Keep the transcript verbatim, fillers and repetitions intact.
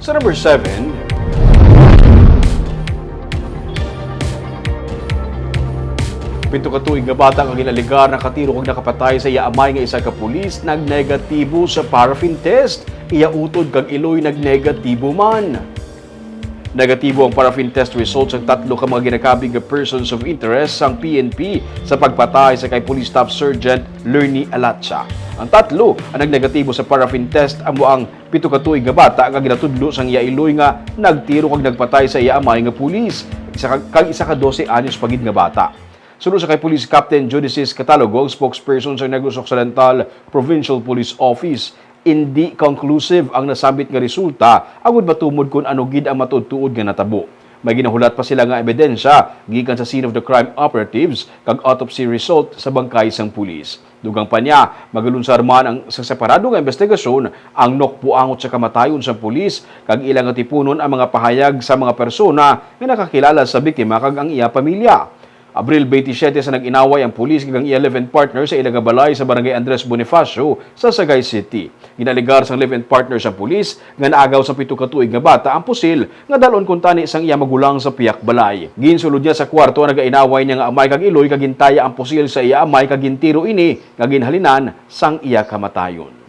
Sa number seven, pito ka tuig nga bata nga ginalegar nakatiro kag nakapatay sa iya amay nga isa ka pulis nagnegatibo sa paraffin test. Iya utod kag iloy nagnegatibo man. Negatibo ang paraffin test results sang tatlo ka mga ginakabig nga persons of interest sang P N P sa pagpatay sa kay Police Staff Sergeant Lerny Alacha. Ang tatlo ang nagnegatibo sa paraffin test amo ang pito ka tuig nga bata nga ginatudlo sang iya iloy nga nagtiro kag nagpatay sa iya amay nga pulis, isa ka, kag isa ka dose anyos pa gid nga bata. Suno sa kay Police Captain Judicis Catalogo, ang spokesperson sa Negros Occidental Provincial Police Office, indi conclusive ang nasambit nga resulta agud matumod kon ano gid ang matuod-tuod nga natabo. May ginahulat pa sila nga ebidensya gikan sa scene of the crime operatives kag autopsy result sa bangkay sang pulis. Dugang pa niya, magalunsad man ang sa separado nga investigasyon ang N O C buangot sa kamatayon sang pulis kag ila nga tipunon ang mga pahayag sa mga persona nga nakakilala sa biktima kag ang iya pamilya. Abril twenty-seven sa nag-inaway ang pulis kag ang iya live-in partner sa ila nga balay sa Barangay Andres Bonifacio sa Sagay City. Ginalegar sang live-in partner sa pulis nga naagaw sa pito ka tuig nga bata ang pusil nga dalon kuntani sang iya magulang sa piyak balay. Ginsulod niya sa kwarto ang nagainaway niya nga amay kag iloy kag gintaya ang pusil sa iya amay kag gintiro ini nga ginhalinan sang iya kamatayon.